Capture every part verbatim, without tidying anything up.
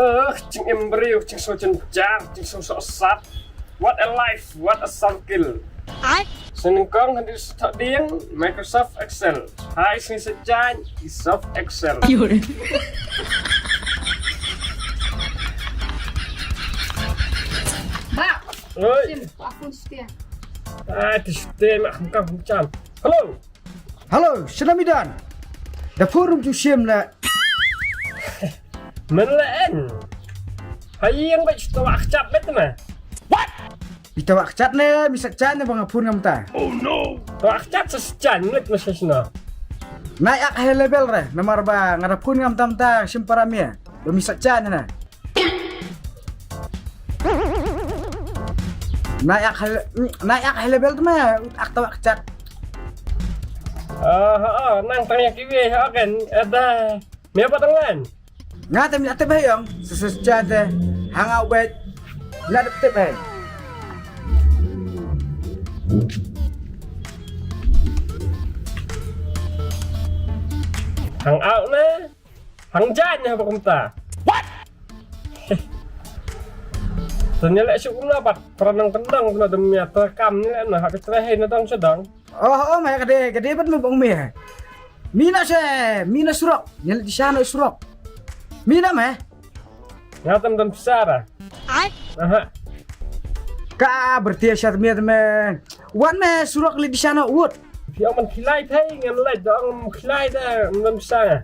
Ugh, jingim briew, jingsngew jynjar, jingsngew sohsat. What a life, what a circle. Ai. Sngewnyngkong hadien sa thoh dieng, Microsoft Excel. Hai sngi sa jaiñ, Microsoft Excel. Ba. Oi. Sim, aku setia. Ai, ti setia mak kam kam jam. Hello. Hello, shnong Midan. Da phone rum ju shim la. Men la en. Hai yang ba ju tawak chat bet na. What? Bi tawak chat ne, mi sak chat ne bang phone ngam ta. Oh no. Tawak chat sa chat met ma sa sna. Na yak high level re, namar ba nga da phone ngam tam ta shim para mi. Ba mi sak chat ne na. Na yak high, na yak high level tu ma, ak tawak chat. Ah, ah, nang tang yak iwe ha kan. Ada. Mi apa tang lan? Nga te mi la tep hai ong, sesecha te hang au bet. Mi la tep hai. Hang au ne? Hang jan ne ba kumta. What? Tanya lek shu kumna pat pranang kendang kumna dem ya terekam ni lek na hak terehe na dang sedang. Oh, oh, mai kade, kade ban mabang mi. Mina se, mina surok. Nyel di sana surok. Mina me. Ngatam dam sara. Ai. Aha. Ka bertia syat mi me. Wan me surok li di sana wut. Phi ong man khilai thai ngan lait da ong khilai da dam sara.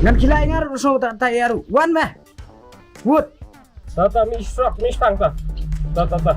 Ngan khilai ngar ruso ta ta yaru. Wan me. Wut. Ta ta mi surok mi spang ta. Ta ta ta.